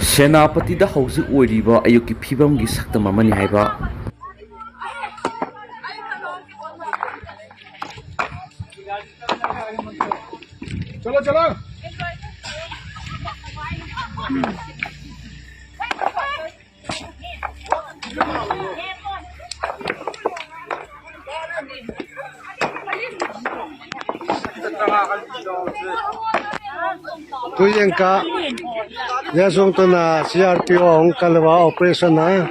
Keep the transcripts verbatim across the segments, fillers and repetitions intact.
ꯁꯦꯅꯥꯄꯇꯤꯗ ꯍꯧꯖꯤꯛ ꯑꯣꯏꯔꯤꯕ ꯑꯌꯨꯛꯀꯤ ꯐꯤꯕꯝꯒꯤ ꯁꯛꯇꯝ ꯑꯃꯅꯤ ꯍꯥꯏꯕ꯫ Tuyen ka, yasung tuna C R P O hong kalwa operation na.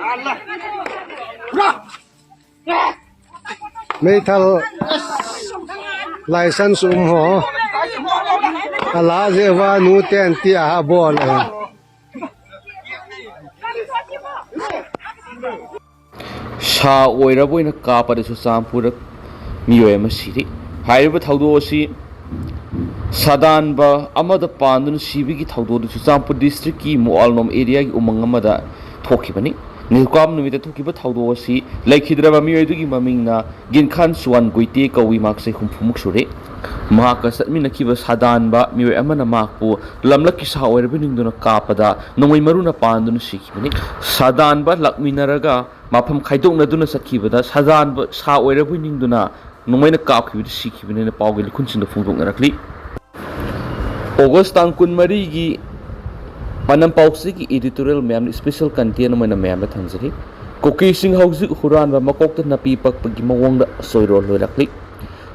Meithal license um ho. Ala je va nu ten ti a ha bol. ꯁꯥ ꯑꯣꯏꯔꯕ ꯑꯣꯏꯅ ꯀꯥꯞꯄꯗ ꯆꯨꯔꯆꯥꯟꯄꯨꯔꯗ ꯃꯤꯑꯣꯏ ꯑꯃ ꯁꯤꯔꯤ꯫ ꯍꯥꯏꯔꯤꯕ ꯊꯧꯗꯣꯛ ꯑꯁꯤ ꯁꯥꯗꯥꯟꯕ ꯑꯃꯗ ꯄꯥꯟꯗꯨꯅ ꯁꯤꯕꯒꯤ ꯊꯧꯗꯣꯛ ꯑꯗꯨ ꯆꯨꯔꯆꯥꯟꯄꯨꯔ ꯗꯤꯁꯇ꯭ꯔꯤꯛꯀꯤ ꯃꯨꯑꯥꯜꯅꯣꯝ ꯑꯦꯔꯤꯌꯥꯒꯤ ꯎꯃꯪ ꯑꯃꯗ ꯊꯣꯛꯈꯤꯕꯅꯤ꯫ ꯅꯤꯡꯊꯧꯀꯥꯕ ꯅꯨꯃꯤꯠꯇ ꯊꯣꯛꯈꯤꯕ ꯊꯧꯗꯣꯛ ꯑꯁꯤ ꯂꯩꯈꯤꯗ꯭ꯔꯕ ꯃꯤꯑꯣꯏ ꯑꯗꯨꯒꯤ ꯃꯃꯤꯡꯅ ꯒꯤꯟꯈꯥꯟ ꯁꯨꯋꯥꯟ ꯒꯨꯏꯇꯦ ꯀꯧꯏ꯫ ꯃꯍꯥꯛꯁꯦ ꯍꯨꯝꯐꯨꯃꯨꯛ ꯁꯨꯔꯦ꯫ ꯃꯍꯥꯛꯀ ꯆꯠꯃꯤꯟꯅꯈꯤꯕ ꯁꯥꯗꯥꯟꯕ ꯃꯤꯑꯣꯏ ꯑꯃꯅ ꯃꯍꯥꯛꯄꯨ ꯂꯝꯂꯛꯀꯤ ꯁꯥ ꯑꯣꯏꯔꯕ ꯅꯤꯡꯗꯨꯅ ꯀꯥꯞꯄꯗ ꯅꯣꯡꯃꯩ ꯃꯔꯨꯅ ꯄꯥꯟꯗꯨꯅ ꯁꯤꯈꯤꯕꯅꯤ꯫ ꯁꯥꯗꯥꯟꯕ ꯂꯥꯛꯃꯤꯟꯅꯔꯒ ꯃꯐꯝ ꯈꯥꯏꯗꯣꯛꯅꯗꯨꯅ ꯆꯠꯈꯤꯕꯗ ꯁꯥꯗꯥꯟꯕ ꯁꯥ ꯑꯣꯏꯔꯕꯣꯏ ꯅꯤꯡꯗꯨꯅ ꯅꯣꯡꯃꯩꯅ ꯀꯥꯞꯈꯤꯕꯗ ꯁꯤꯈꯤꯕꯅꯦꯅ ꯄꯥꯎꯒꯤ ꯂꯤꯈꯨꯟꯁꯤꯡꯗ ꯐꯣꯡꯗꯣꯛꯅꯔꯛꯂꯤ꯫ ꯑꯣꯒꯁ ꯇꯥꯡ ꯀꯨꯟꯃꯔꯤꯒꯤ ꯄꯥꯟꯗꯝ ꯄꯥꯎꯆꯦꯒꯤ editorial ꯃꯌꯥꯝꯅ special content ꯑꯃ ꯑꯣꯏꯅ ꯃꯌꯥꯝꯗ ꯊꯝꯖꯔꯤ꯫ ꯀꯨꯀꯤꯁꯤꯡ ꯍꯧꯖꯤꯛ ꯍꯨꯔꯥꯟꯕ ꯃꯀꯣꯛꯇ ꯅꯥꯄꯤ ꯄꯛꯄꯒꯤ ꯃꯑꯣꯡꯗ ꯆꯣꯏꯔꯣꯜ ꯂꯣꯏꯔꯛꯂꯤ꯫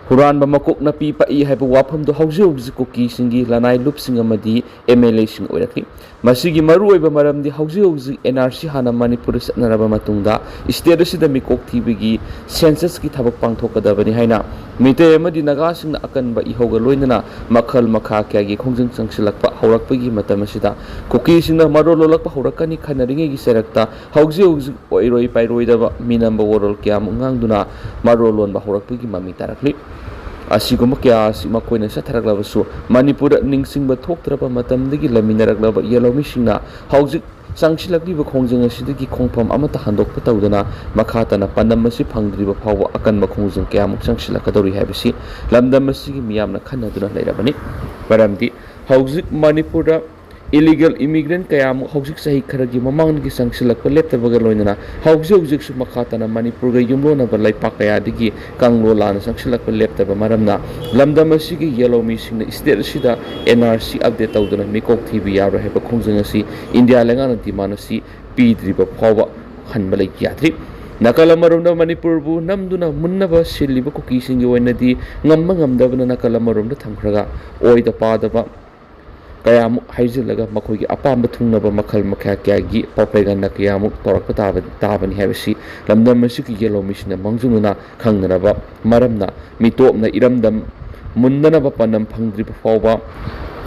ꯍꯨꯔꯥꯟꯕ ꯃꯀꯣꯛ ꯅꯥꯄꯤ ꯄꯛꯏ ꯍꯥꯏꯕ ꯋꯥꯐꯝꯗꯨ ꯍꯧꯖꯤꯛ ꯍꯧꯖꯤꯛ ꯀꯨꯀꯤꯁꯤꯡꯒꯤ ꯂꯅꯥꯏ ꯂꯨꯞꯁꯤꯡ ꯑꯃꯗꯤ M L A ꯁꯤꯡ ꯑꯣꯏꯔꯛꯂꯤ꯫ ꯃꯁꯤꯒꯤ ꯃꯔꯨꯑꯣꯏꯕ ꯃꯔꯝꯗꯤ ꯍꯧꯖꯤꯛ ꯍꯧꯖꯤꯛ N R C ꯍꯥꯟꯅ ꯃꯅꯤꯄꯨꯔꯗ ꯆꯠꯅꯔꯕ ꯃꯇꯨꯡꯗ state ꯑꯁꯤꯗ ꯃꯤꯀꯣꯛ ꯊꯤꯕꯒꯤ census ꯀꯤ ꯊꯕꯛ ꯄꯥꯡꯊꯣꯛꯀꯗꯕꯅꯤ ꯍꯥꯏꯅ ꯃꯤꯇꯩ ꯑꯃꯗꯤ ꯅꯥꯒꯥꯁꯤꯡꯅ ꯑꯀꯟꯕ ꯏꯍꯧꯒ ꯂꯣꯏꯅꯅ ꯃꯈꯜ ꯃꯈꯥ ꯀꯌꯥꯒꯤ ꯈꯣꯡꯖꯪ ꯆꯪꯁꯤꯜꯂꯛꯄ ꯍꯧꯔꯛꯄꯒꯤ ꯃꯇꯝ ꯑꯁꯤꯗ ꯀꯨꯀꯤꯁꯤꯡꯅ ꯃꯔꯣꯜ ꯂꯣꯜꯂꯛꯄ ꯍꯧꯔꯛꯀꯅꯤ ꯈꯟꯅꯔꯤꯉꯩꯒꯤ ꯆꯩꯔꯛꯇ ꯍꯧꯖꯤꯛ ꯍꯧꯖꯤꯛ ꯑꯣꯏꯔꯣꯏ ꯄꯥꯏꯔꯣꯏꯗꯕ ꯃꯤꯅꯝꯕ ꯋꯥꯔꯣꯜ ꯀꯌꯥꯃꯨꯛ ꯉꯥꯡꯗꯨꯅ ꯃꯔꯣꯜ ꯂꯣꯟꯕ ꯍꯧꯔꯛꯄꯒꯤ ꯃꯃꯤ ꯇꯥꯔꯛꯂꯤ꯫ ꯑꯁꯤꯒꯨꯝꯕ ꯀꯌꯥ ꯑꯁꯤ ꯃꯈꯣꯏꯅ ꯆꯠꯊꯔꯛꯂꯕꯁꯨ, ꯃꯅꯤꯄꯨꯔꯗ ꯅꯤꯡꯁꯤꯡꯕ ꯊꯣꯛꯇ꯭ꯔꯕ ꯃꯇꯝꯗꯒꯤ ꯂꯩꯃꯤꯟꯅꯔꯛꯂꯕ ꯌꯦꯜꯍꯧꯃꯤꯁꯤꯡꯅ ꯍꯧꯖꯤꯛ ꯆꯪꯁꯤꯜꯂꯛꯂꯤꯕ ꯈꯣꯡꯖꯪ ꯑꯁꯤꯗꯒꯤ ꯈꯣꯡꯐꯝ ꯑꯃꯠꯇ ꯍꯟꯗꯣꯛꯄ ꯇꯧꯗꯅ ꯃꯈꯥ ꯇꯥꯅ ꯄꯥꯟꯗꯝ ꯑꯁꯤ ꯐꯪꯗ꯭ꯔꯤꯕ ꯐꯥꯎꯕ ꯑꯀꯟꯕ ꯈꯣꯡꯖꯪ ꯀꯌꯥꯃꯨꯛ ꯆꯪꯁꯤꯜꯂꯛꯀꯗꯧꯔꯤ ꯍꯥꯏꯕꯁꯤ ꯂꯝꯗꯝ ꯑꯁꯤꯒꯤ ꯃꯤꯌꯥꯝꯅ ꯈꯟꯅꯗꯨꯅ ꯂꯩꯔꯕꯅꯤ꯫ ꯃꯔꯝꯗꯤ ꯍꯧꯖꯤꯛ ꯃꯅꯤꯄꯨꯔꯗ ꯏꯂꯤꯒꯦꯜ ꯏꯃꯤꯒ꯭ꯔꯦꯟ ꯀꯌꯥꯃꯨꯛ ꯍꯧꯖꯤꯛ ꯆꯍꯤ ꯈꯔꯒꯤ ꯃꯃꯥꯡꯗꯒꯤ ꯆꯪꯁꯤꯜꯂꯛꯄ ꯂꯦꯞꯇꯕꯒ ꯂꯣꯏꯅꯅ ꯍꯧꯖꯤꯛ ꯍꯧꯖꯤꯛꯁꯨ ꯃꯈꯥ ꯇꯥꯅ ꯃꯅꯤꯄꯨꯔꯒ ꯌꯨꯝꯂꯣꯟꯅꯕ ꯂꯩꯄꯥꯛ ꯀꯌꯥꯗꯒꯤ ꯀꯥꯡꯂꯣ ꯂꯥꯟꯅ ꯆꯪꯁꯤꯜꯂꯛꯄ ꯂꯦꯞꯇꯕ ꯃꯔꯝꯅ ꯂꯝꯗꯝ ꯑꯁꯤꯒꯤ ꯌꯦꯜꯍꯧ ꯃꯤꯁꯤꯡꯅ ꯁ꯭ꯇꯦꯠ ꯑꯁꯤꯗ ꯑꯦꯟ ꯑꯥꯔ ꯁꯤ ꯑꯞꯗꯦꯠ ꯇꯧꯗꯨꯅ ꯃꯤꯀꯣꯛ ꯊꯤꯕ ꯌꯥꯔꯣꯏ ꯍꯥꯏꯕ ꯈꯣꯡꯖꯪ ꯑꯁꯤ ꯏꯟꯗꯤꯌꯥ ꯂꯩꯉꯥꯛꯅ ꯗꯤꯃꯥꯟ ꯑꯁꯤ ꯄꯤꯗ꯭ꯔꯤꯕ ꯐꯥꯎꯕ ꯍꯟꯕ ꯂꯩ ꯌꯥꯗ꯭ꯔꯤ꯫ ꯅꯥꯀꯜ ꯑꯃꯔꯣꯝꯗ ꯃꯅꯤꯄꯨꯔꯕꯨ ꯅꯝꯗꯨꯅ ꯃꯨꯟꯅꯕ ꯁꯤꯜꯂꯤꯕ ꯀꯨꯀꯤꯁꯤꯡꯒꯤ ꯑꯣꯏꯅꯗꯤ ꯉꯝꯕ ꯉꯝꯗꯕꯅ ꯅꯥꯀꯜ ꯑꯃꯔꯣꯝꯗ ꯊꯝꯈ꯭ꯔꯒ ꯑꯣꯏꯗ ꯄꯥꯗꯕ ꯀꯌꯥꯃꯨꯛ ꯍꯥꯏꯖꯤꯜꯂꯒ ꯃꯈꯣꯏꯒꯤ ꯑꯄꯥꯝꯕ ꯊꯨꯡꯅꯕ ꯃꯈꯜ ꯃꯈꯥ ꯀꯌꯥꯒꯤ ꯄ꯭ꯔꯣꯄꯦꯒꯟꯗꯥ ꯀꯌꯥꯃꯨꯛ ꯇꯧꯔꯛꯄ ꯇꯥꯕ-, ꯇꯥꯕꯅꯤ ꯍꯥꯏꯕꯁꯤ ꯂꯝꯗꯝ ꯑꯁꯤꯒꯤ ꯌꯦꯜꯍꯧ ꯃꯤꯁꯤꯡꯅ ꯃꯥꯡꯖꯧꯅꯅ ꯈꯪꯅꯔꯕ ꯃꯔꯝꯅ ꯃꯤꯇꯣꯞꯅ ꯏꯔꯝꯗꯝ ꯃꯨꯟꯅꯅꯕ ꯄꯥꯟꯗꯝ ꯐꯪꯗ꯭ꯔꯤꯕ ꯐꯥꯎꯕ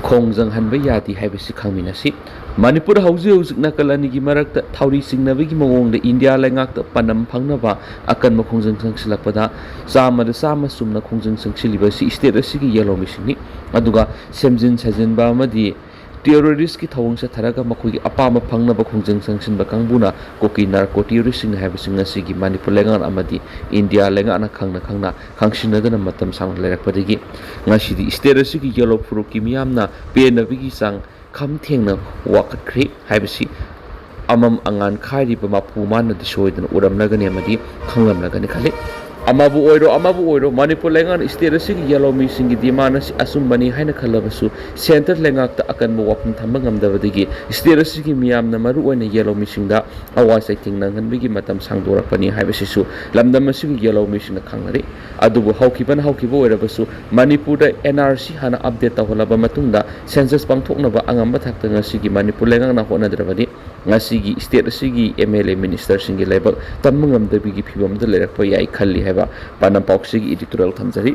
ꯈꯣꯡꯖꯪ ꯍꯟꯕ ꯌꯥꯗꯦ ꯍꯥꯏꯕꯁꯤ ꯈꯪꯃꯤꯟꯅꯁꯤ꯫ ꯃꯅꯤꯄꯨꯔ ꯍꯧꯖꯤꯛ ꯍꯧꯖꯤꯛ ꯅꯥꯀꯜ ꯑꯅꯤꯒꯤ ꯃꯔꯛꯇ ꯊꯧꯔꯤ ꯆꯤꯡꯅꯕꯒꯤ ꯃꯑꯣꯡꯗ ꯏꯟꯗꯤꯌꯥ ꯂꯩꯉꯥꯛꯇ ꯄꯥꯟꯗꯝ ꯐꯪꯅꯕ ꯑꯀꯟꯕ ꯈꯣꯡꯖꯪ ꯆꯪꯁꯤꯜꯂꯛꯄꯗ ꯆꯥꯝꯃꯗ ꯆꯥꯝꯃ ꯆꯨꯝꯅ ꯈꯣꯡꯖꯪ ꯆꯪꯁꯤꯜꯂꯤꯕ ꯑꯁꯤ ꯁ꯭ꯇꯦꯠ ꯑꯁꯤꯒꯤ ꯌꯦꯜꯍꯧ ꯃꯤꯁꯤꯡꯅꯤ꯫ ꯑꯗꯨꯒ ꯁꯦꯝꯖꯤꯟ ꯁꯥꯖꯤꯟꯕ ꯑꯃꯗꯤ ꯇꯦꯔꯣꯔꯤꯁꯀꯤ ꯊꯧꯑꯣꯡ ꯆꯠꯊꯔꯒ ꯃꯈꯣꯏꯒꯤ ꯑꯄꯥꯝꯕ ꯐꯪꯅꯕ ꯈꯣꯡꯖꯪ ꯆꯪꯁꯤꯟꯕ ꯀꯥꯡꯕꯨꯅ ꯀꯨꯀꯤ ꯅꯥꯔꯀꯣ ꯇꯦꯔꯣꯔꯤꯁꯁꯤꯡꯅꯤ ꯍꯥꯏꯕꯁꯤ ꯉꯁꯤꯒꯤ ꯃꯅꯤꯄꯨꯔ ꯂꯩꯉꯥꯛ ꯑꯃꯗꯤ ꯏꯟꯗꯤꯌꯥ ꯂꯩꯉꯥꯛꯅ ꯈꯪꯅ ꯈꯪꯅ ꯈꯪꯁꯤꯟꯅꯗꯅ ꯃꯇꯝ ꯁꯥꯡꯅ ꯂꯩꯔꯛꯄꯗꯒꯤ ꯉꯁꯤꯗꯤ ꯁ꯭ꯇꯦꯠ ꯑꯁꯤꯒꯤ ꯌꯦꯜꯍꯧ ꯐꯨꯔꯨꯞꯀꯤ ꯃꯤꯌꯥꯝꯅ ꯄꯦꯟꯅꯕꯒꯤ ꯆꯥꯡ ꯈꯝ ꯊꯦꯡꯅ ꯋꯥꯀꯠꯈ꯭ꯔꯦ ꯍꯥꯏꯕꯁꯤ ꯑꯃꯝ ꯑꯉꯥꯟ ꯈꯥꯏꯔꯤꯕ ꯃꯄꯨ ꯃꯥꯅꯗꯤ ꯁꯣꯏꯗꯅ ꯎꯔꯝꯂꯒꯅꯤ ꯑꯃꯗꯤ ꯈꯪꯂꯝꯂꯒꯅꯤ ꯈꯜꯂꯤ꯫ ꯑꯃꯕꯨ ꯑꯣꯏꯔꯣ, ꯑꯃꯕꯨ ꯑꯣꯏꯔꯣ, ꯃꯅꯤꯄꯨꯔ ꯂꯩꯉꯥꯛꯅ ꯁ꯭ꯇꯦꯠ ꯑꯁꯤꯒꯤ ꯌꯦꯜꯍꯧ ꯃꯤꯁꯤꯡꯒꯤ ꯗꯤꯃꯥꯟ ꯑꯁꯤ ꯑꯆꯨꯝꯕꯅꯤ ꯍꯥꯏꯅ ꯈꯜꯂꯕꯁꯨ ꯁꯦꯟꯇꯔ ꯂꯩꯉꯥꯛꯇ ꯑꯀꯟꯕ ꯋꯥꯐꯝ ꯊꯝꯕ ꯉꯝꯗꯕꯗꯒꯤ ꯁ꯭ꯇꯦꯠ ꯑꯁꯤꯒꯤ ꯃꯤꯌꯥꯝꯅ ꯃꯔꯨꯑꯣꯏꯅ ꯌꯦꯜꯍꯧ ꯃꯤꯁꯤꯡꯗ ꯑꯋꯥ ꯆꯩꯊꯦꯡ ꯅꯪꯍꯟꯕꯒꯤ ꯃꯇꯝ ꯁꯥꯡꯗꯣꯔꯛꯄꯅꯤ ꯍꯥꯏꯕꯁꯤꯁꯨ ꯂꯝꯗꯝ ꯑꯁꯤꯒꯤ ꯌꯦꯜꯍꯧ ꯃꯤꯁꯤꯡꯅ ꯈꯪꯅꯔꯤ꯫ ꯑꯗꯨꯕꯨ ꯍꯧꯈꯤꯕꯅ ꯍꯧꯈꯤꯕ ꯑꯣꯏꯔꯕꯁꯨ ꯃꯅꯤꯄꯨꯔꯗ ꯑꯦꯟ ꯑꯥꯔ ꯁꯤ ꯍꯥꯟꯅ ꯑꯞꯗꯦꯠ ꯇꯧꯍꯜꯂꯕ ꯃꯇꯨꯡꯗ ꯁꯦꯟꯁꯁ ꯄꯥꯡꯊꯣꯛꯅꯕ ꯑꯉꯝꯕ ꯊꯥꯛꯇ ꯉꯁꯤꯒꯤ ꯃꯅꯤꯄꯨꯔ ꯂꯩꯉꯥꯛꯅ ꯍꯣꯠꯅꯗ꯭ꯔꯕꯗꯤ ꯉꯁꯤꯒꯤ ꯁ꯭ꯇꯦꯠ ꯑꯁꯤꯒꯤ ꯑꯦꯝ ꯑꯦꯜ ꯑꯦ ꯃꯤꯅꯤꯁꯇꯔꯁꯤꯡꯒꯤ ꯂꯥꯏꯕꯛ ꯇꯝꯕ ꯉꯝꯗꯕꯒꯤ ꯐꯤꯕꯝꯗ ꯂꯩꯔꯛꯄ ꯌꯥꯏ ꯈꯜꯂꯤ ꯍꯥꯏꯕ ꯄꯥꯟꯗꯝ ꯄꯥꯎꯆꯦꯒꯤ ꯏꯗꯤꯇꯣꯔꯤꯌꯦꯜ ꯊꯝꯖꯔꯤ꯫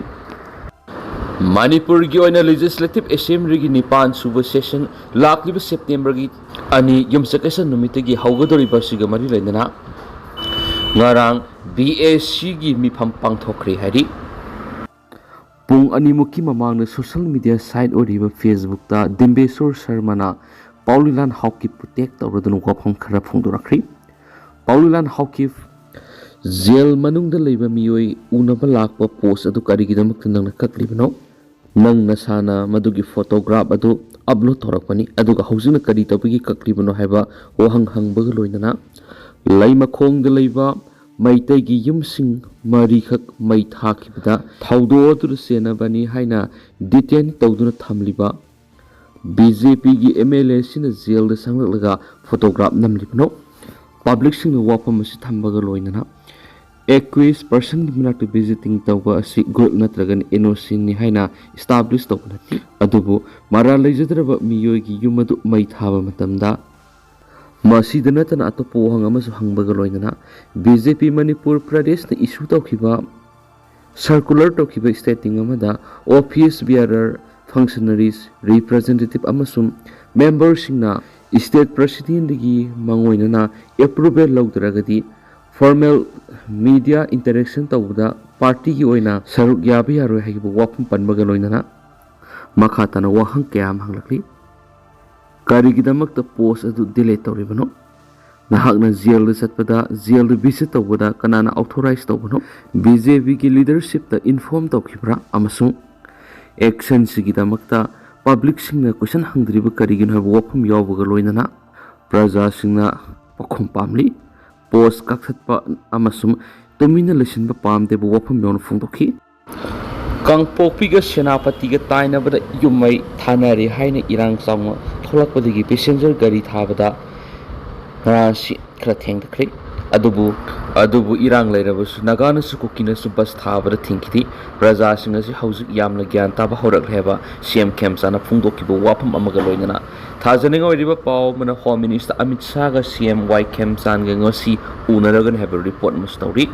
ꯃꯅꯤꯄꯨꯔꯒꯤ ꯑꯣꯏꯅ ꯂꯦꯖꯤꯁꯂꯦꯇꯤꯚ ꯑꯦꯁꯦꯝꯕ꯭ꯂꯤꯒꯤ ꯅꯤꯄꯥꯟ ꯁꯨꯕ ꯁꯦꯁꯟ ꯂꯥꯛꯂꯤꯕ ꯁꯦꯞꯇꯦꯝꯕꯔꯒꯤ ꯑꯅꯤ ꯌꯨꯝꯁꯀꯩꯁ ꯅꯨꯃꯤꯠꯇꯒꯤ ꯍꯧꯒꯗꯧꯔꯤꯕ ꯑꯁꯤꯒ ꯃꯔꯤ ꯂꯩꯅꯅ ꯉꯔꯥꯡ ꯕꯤ ꯑꯦ ꯁꯤꯒꯤ ꯃꯤꯐꯝ ꯄꯥꯡꯊꯣꯛꯈ꯭ꯔꯦ ꯍꯥꯏꯔꯤ꯫ ꯄꯨꯡ ꯑꯅꯤꯃꯨꯛꯀꯤ ꯃꯃꯥꯡꯗ ꯁꯣꯁꯤꯌꯦꯜ ꯃꯤꯗꯤꯌꯥ ꯁꯥꯏꯠ ꯑꯣꯏꯔꯤꯕ ꯐꯦꯁꯕꯨꯛꯇ ꯗꯤꯝꯕꯦꯁꯣꯔ ꯁꯔꯃꯅ ꯄꯥꯎꯂꯤꯂꯥꯟ ꯍꯥꯎꯀꯤꯞꯄꯨ ꯇꯦꯒ ꯇꯧꯔꯗꯨꯅ ꯋꯥꯐꯝ ꯈꯔ ꯐꯣꯡꯗꯣꯔꯛꯈ꯭ꯔꯤ꯫ ꯄꯥꯎꯂꯤꯂꯥꯟ ꯍꯥꯎꯀꯤꯞ, ꯖꯦꯜ ꯃꯅꯨꯡꯗ ꯂꯩꯕ ꯃꯤꯑꯣꯏ ꯎꯅꯕ ꯂꯥꯛꯄ ꯄꯣꯁ ꯑꯗꯨ ꯀꯔꯤꯒꯤꯗꯃꯛꯇ ꯅꯪꯅ ꯀꯛꯂꯤꯕꯅꯣ? ꯅꯪ ꯅꯁꯥꯅ ꯃꯗꯨꯒꯤ ꯐꯣꯇꯣꯒ꯭ꯔꯥꯐ ꯑꯗꯨ ꯑꯞꯂꯣꯗ ꯇꯧꯔꯛꯄꯅꯤ, ꯑꯗꯨꯒ ꯍꯧꯖꯤꯛꯅ ꯀꯔꯤ ꯇꯧꯕꯒꯤ ꯀꯛꯂꯤꯕꯅꯣ ꯍꯥꯏꯕ ꯋꯥꯍꯪ ꯍꯪꯕꯒ ꯂꯣꯏꯅꯅ ꯂꯩꯃꯈꯣꯡꯗ ꯂꯩꯕ ꯃꯩꯇꯩꯒꯤ ꯌꯨꯝꯁꯤꯡ ꯃꯔꯤꯈꯛ ꯃꯩ ꯊꯥꯈꯤꯕꯗ ꯊꯧꯗꯣꯛ ꯑꯗꯨꯗ ꯆꯦꯟꯅꯕꯅꯤ ꯍꯥꯏꯅ ꯗꯤꯇꯦꯟ ꯇꯧꯗꯨꯅ ꯊꯝꯂꯤꯕ ꯕꯤ ꯖꯦ ꯄꯤꯒꯤ ꯑꯦꯝ ꯑꯦꯜ ꯑꯦ ꯑꯁꯤꯅ ꯖꯦꯜꯗ ꯆꯪꯂꯛꯂꯒ ꯐꯣꯇꯣꯒ꯭ꯔꯥꯐ ꯅꯝꯂꯤꯕꯅꯣ? ꯄꯕ꯭ꯂꯤꯛꯁꯤꯡꯅ ꯋꯥꯐꯝ ꯑꯁꯤ ꯊꯝꯕꯒ ꯂꯣꯏꯅꯅ ꯑꯦꯀ꯭ꯌꯨꯁ ꯄꯔꯁꯟꯒꯤ ꯃꯅꯥꯛꯇ ꯚꯤꯖꯤꯇꯤꯡ ꯇꯧꯕ ꯑꯁꯤ ꯒꯨꯜ ꯅꯠꯇ꯭ꯔꯒꯅ ꯏꯟꯅꯣꯁꯦꯟꯅꯤ ꯍꯥꯏꯅ ꯏꯁꯇꯥꯕ꯭ꯂꯤꯁ ꯇꯧꯕ ꯅꯠꯇꯦ꯫ ꯑꯗꯨꯕꯨ ꯃꯔꯥꯜ ꯂꯩꯖꯗ꯭ꯔꯕ ꯃꯤꯑꯣꯏꯒꯤ ꯌꯨꯝ ꯑꯗꯨ ꯃꯩ ꯊꯥꯕ ꯃꯇꯝꯗ, ꯃꯁꯤꯗ ꯅꯠꯇꯅ ꯑꯇꯣꯞꯄ ꯋꯥꯍꯪ ꯑꯃꯁꯨ ꯍꯪꯕꯒ ꯂꯣꯏꯅꯅ ꯕꯤ ꯖꯦ ꯄꯤ ꯃꯅꯤꯄꯨꯔ ꯄ꯭ꯔꯗꯦꯁꯅ ꯏꯁꯨ ꯇꯧꯈꯤꯕ ꯁꯔꯀꯨꯂꯔ ꯇꯧꯈꯤꯕ ꯁ꯭ꯇꯦꯇꯤꯡ ꯑꯃꯗ ꯑꯣꯐꯤꯁ ꯕꯤꯌꯥꯔꯔ, ꯐꯪꯁꯅꯔꯤꯁ, ꯔꯤꯄ꯭ꯔꯖꯦꯟꯇꯦꯇꯤꯚ ꯑꯃꯁꯨꯡ ꯃꯦꯝꯕꯔꯁꯤꯡꯅ ꯁ꯭ꯇꯦꯠ ꯄ꯭ꯔꯁꯤꯗꯦꯟꯗꯒꯤ ꯃꯥꯡꯑꯣꯏꯅꯅ ꯑꯦꯄ꯭ꯔꯨꯚꯦꯜ ꯂꯧꯗ꯭ꯔꯒꯗꯤ ꯐꯣꯔꯃꯦꯜ ꯃꯤꯗꯤꯌꯥ ꯏꯟꯇꯔꯦꯛꯁꯟ ꯇꯧꯕꯗ ꯄꯥꯔꯇꯤꯒꯤ ꯑꯣꯏꯅ ꯁꯔꯨꯛ ꯌꯥꯕ ꯌꯥꯔꯣꯏ ꯍꯥꯏꯕ ꯋꯥꯐꯝ ꯄꯟꯕꯒ ꯂꯣꯏꯅꯅ ꯃꯈꯥ ꯇꯥꯅ ꯋꯥꯍꯪ ꯀꯌꯥ ꯑꯃ ꯍꯪꯂꯛꯂꯤ꯫ ꯀꯔꯤꯒꯤꯗꯃꯛꯇ ꯄꯣꯁ ꯑꯗꯨ ꯗꯤꯂꯤꯠ ꯇꯧꯔꯤꯕꯅꯣ? ꯅꯍꯥꯛꯅ ꯖꯦꯜꯗ ꯆꯠꯄꯗ, ꯖꯦꯜꯗ ꯚꯤꯖꯤꯠ ꯇꯧꯕꯗ ꯀꯅꯥꯅ ꯑꯣꯊꯣꯔꯥꯏꯖ ꯇꯧꯕꯅꯣ? ꯕꯤ ꯖꯦ ꯄꯤꯒꯤ ꯂꯤꯗꯔꯁꯤꯞꯇ ꯏꯟꯐꯣꯔꯝ ꯇꯧꯈꯤꯕ꯭ꯔꯥ? ꯑꯃꯁꯨꯡ ꯑꯦꯛꯁꯟꯁꯤꯒꯤꯗꯃꯛꯇ ꯄꯕ꯭ꯂꯤꯛꯁꯤꯡꯅ ꯀꯣꯏꯁꯟ ꯍꯪꯗ꯭ꯔꯤꯕ ꯀꯔꯤꯒꯤꯅꯣ ꯍꯥꯏꯕ ꯋꯥꯐꯝ ꯌꯥꯎꯕꯒ ꯂꯣꯏꯅꯅ ꯄ꯭ꯔꯖꯥꯁꯤꯡꯅ ꯄꯥꯈꯨꯝ ꯄꯥꯝꯂꯤ꯫ ꯄꯣꯁ ꯀꯛꯊꯠꯄ ꯑꯃꯁꯨꯡ ꯇꯨꯃꯤꯟꯅ ꯂꯩꯁꯤꯟꯕ ꯄꯥꯝꯗꯦꯕ ꯋꯥꯐꯝ ꯌꯥꯎꯅ ꯐꯣꯡꯗꯣꯛꯈꯤ꯫ ꯀꯥꯡꯄꯣꯛꯄꯤꯒ ꯁꯦꯅꯥꯄꯇꯤꯒ ꯇꯥꯏꯅꯕꯗ ꯌꯨꯝ ꯃꯩ ꯊꯥꯅꯔꯦ ꯍꯥꯏꯅ ꯏꯔꯥꯡ ꯆꯥꯎꯅ ꯊꯣꯛꯂꯛꯄꯗꯒꯤ ꯄꯦꯁꯦꯟꯖꯔ ꯒꯥꯔꯤ ꯊꯥꯕꯗ ꯉꯔꯥꯡꯁꯤ ꯈꯔ ꯊꯦꯡꯊꯈ꯭ꯔꯦ꯫ ꯑꯗꯨꯕꯨ, ꯑꯗꯨꯕꯨ ꯏꯔꯥꯡ ꯂꯩꯔꯕꯁꯨ ꯅꯥꯒꯥꯅꯁꯨ ꯀꯨꯀꯤꯅꯁꯨ ꯕꯁ ꯊꯥꯕꯗ ꯊꯤꯡꯈꯤꯗꯦ꯫ ꯄ꯭ꯔꯖꯥꯁꯤꯡ ꯑꯁꯤ ꯍꯧꯖꯤꯛ ꯌꯥꯝꯅ ꯒ꯭ꯌꯥꯟ ꯇꯥꯕ ꯍꯧꯔꯛꯂꯦ ꯍꯥꯏꯕ ꯁꯤ ꯑꯦꯝ ꯈꯦꯝꯆꯥꯟꯅ ꯐꯣꯡꯗꯣꯛꯈꯤꯕ ꯋꯥꯐꯝ ꯑꯃꯒ ꯂꯣꯏꯅꯅ ꯊꯥꯖꯅꯤꯡꯉꯥꯏ ꯑꯣꯏꯔꯤꯕ ꯄꯥꯎ ꯑꯃꯅ ꯍꯣꯝ ꯃꯤꯅꯤꯁꯇꯔ ꯑꯃꯤꯠ ꯁꯥꯍꯒ ꯁꯤ ꯑꯦꯝ ꯋꯥꯏ ꯈꯦꯝꯆꯥꯟꯒ ꯉꯁꯤ ꯎꯅꯔꯒꯅꯤ ꯍꯥꯏꯕ ꯔꯤꯄꯣꯔꯠ ꯑꯃꯁꯨ ꯇꯧꯔꯤ꯫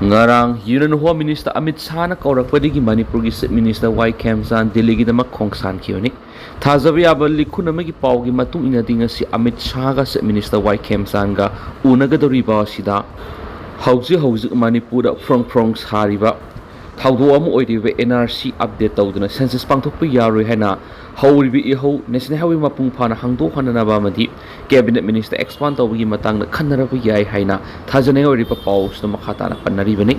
ꯉꯔꯥꯡ ꯌꯨꯅꯤꯌꯟ ꯍꯣꯝ ꯃꯤꯅꯤꯁꯇꯔ ꯑꯃꯤꯠ ꯁꯥꯍꯅ ꯀꯧꯔꯛꯄꯗꯒꯤ ꯃꯅꯤꯄꯨꯔꯒꯤ ꯆꯤꯐ ꯃꯤꯅꯤꯁꯇꯔ ꯋꯥꯏ ꯈꯦꯝꯆꯥꯟ ꯗꯤꯜꯂꯤꯒꯤꯗꯃꯛ ꯈꯣꯡꯁꯥꯟꯈꯤꯕꯅꯤ꯫ ꯊꯥꯖꯕ ꯌꯥꯕ ꯂꯤꯈꯨꯟ ꯑꯃꯒꯤ ꯄꯥꯎꯒꯤ ꯃꯇꯨꯡ ꯏꯟꯅꯗꯤ ꯉꯁꯤ ꯑꯃꯤꯠ ꯁꯥꯍꯒ ꯆꯤꯐ ꯃꯤꯅꯤꯁꯇꯔ ꯋꯥꯏ ꯈꯦꯝꯆꯥꯟꯒ ꯎꯅꯒꯗꯧꯔꯤꯕ ꯑꯁꯤꯗ ꯍꯧꯖꯤꯛ ꯍꯧꯖꯤꯛ ꯃꯅꯤꯄꯨꯔꯗ ꯐ꯭ꯔꯣꯡ ꯐ꯭ꯔꯣꯡ ꯁꯥꯔꯤꯕ ꯊꯧꯗꯣꯛ ꯑꯃ ꯑꯣꯏꯔꯤꯕ ꯑꯦꯟ ꯑꯥꯔ ꯁꯤ ꯑꯞꯗꯦꯠ ꯇꯧꯗꯅ ꯁꯦꯟꯁꯁ ꯄꯥꯡꯊꯣꯛꯄ ꯌꯥꯔꯣꯏ ꯍꯥꯏꯅ ꯍꯧꯔꯤꯕ ꯏꯍꯧ ꯅꯦꯁꯅꯦꯜ ꯍꯥꯏꯋꯦ ꯃꯄꯨꯡ ꯐꯥꯅ ꯍꯥꯡꯗꯣꯛꯍꯟꯅꯅꯕ ꯑꯃꯗꯤ ꯀꯦꯕꯤꯅꯦꯠ ꯃꯤꯅꯤꯁꯇꯔ ꯑꯦꯛꯁꯄꯥꯟ ꯇꯧꯕꯒꯤ ꯃꯇꯥꯡꯗ ꯈꯟꯅꯔꯕ ꯌꯥꯏ ꯍꯥꯏꯅ ꯊꯥꯖꯅꯤꯡꯉꯥꯏ ꯑꯣꯏꯔꯤꯕ ꯄꯥꯎꯁꯤꯗ ꯃꯈꯥ ꯇꯥꯅ ꯄꯟꯅꯔꯤꯕꯅꯤ꯫